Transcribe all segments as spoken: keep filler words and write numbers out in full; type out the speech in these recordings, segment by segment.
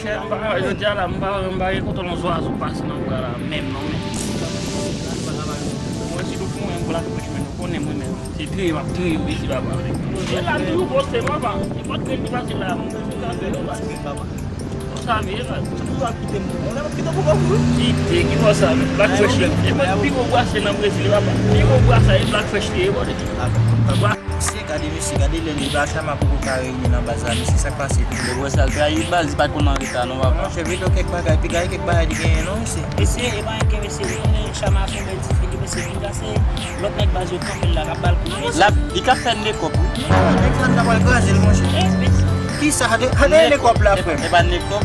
Chè, m pa, jodi a la, m pa, m pa gen kontwòl yon zwazo pase nan bwa la, menm non, men. Mwen, si nou fè yon black fresh, men nou konnen mwen menm. Se triye m ap triye yo isi la, papa. E la, m toujou poste, papa. Nenpòt grenn ki pase la, m toujou ka fè yo, papa. Konsa m ye, papa. Ou ap kite m. Ou ap kite m pou kòk ou? Kite, ki bò sa, men? Black fresh, men. E mwen, pi gwo bwa se nan Brezil, papa. Pi gwo bwa sa, e black fresh li ye, bò de. Bwa Mesye, gade mesye, gade lè li ba chama poko ka reyini nan baz la, mesye, sa k pase? Lè bò sa l trayi baz, li pa konn anreta non, papa. Monchè, vide kèk bagay, pi gade kèk bagay li genyen non, mesye. Mesye, e pa anyen ke mesye, li konnen chama ap tonbe dife li, mesye, vin kase lòt nèg baz yo kanpe l la, k ap ba l kout. L ap, li ka fè nekòp, wi. Non, nèg sa n ta pral kraze l, monchè. Eh, mesye. Kisa? Gade, gade nekòp la, frè m. E pa nekòp.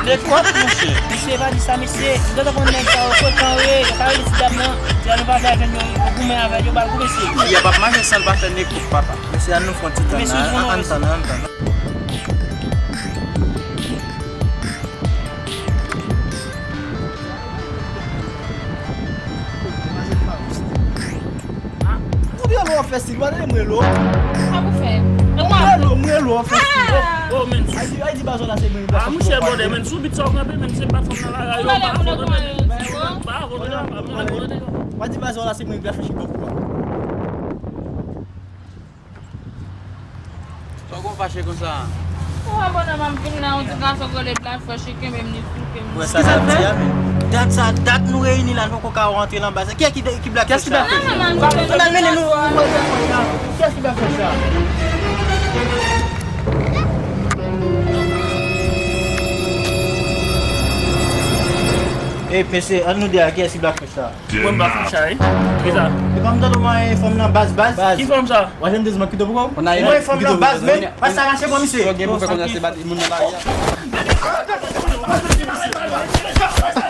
Nekòp, monchè. Mesye, pa di sa, mesye. M gentan konn nèg sa yo, frekan yo ye, yo ka rele ti dam nan. Ti dam nan pa vle jwenn yo, yo goumen avè l, yo ba l kou, mesye. Y ap ap mache san l pa fè nekòp, papa. Mesye, ann nou fè yon ti tann la, ann tann, ann tann. Ou gen lò fè stil, pa tande mwen lò. Sa pou fè? Mwen lò, mwen lò fè stil. Oh, men. Ay di, ay di bazò la se mwen. Ah, monchè, bòdè, men, sou bit sa w kanpe, men, se bat fanm nan la, yo pa abandone, men. Pa abandone, pa abandone. Mwen di bazò la se mwen ki la fè chita kou a. Sa w konn fache konsa? Ou wè bonòm ap vin la, yon ti gason k rele Black Fresh, li kenbe m, li fouke m. Wè sa l ap di a, men. Dat sa, dat nou reyini la, nou poko ka rantre nan baz la. Kiyès ki, ki Black Fresh la? Kiyès ki Black Fresh la? Kiyès ki Black Fresh la? Ey, mesye, ann nou di a, kiyès ki Black Fresh la? Mwen m pa foucha, wi. Kisa? E pa m tande w mwen fanm nan baz, baz. Ki fanm sa? Ou pa janm di m kite pou kò w. Mwen fanm nan baz, men. Pas sa mache pou misye. Sa w gen pou fè kounye a se bat moun nan lari a.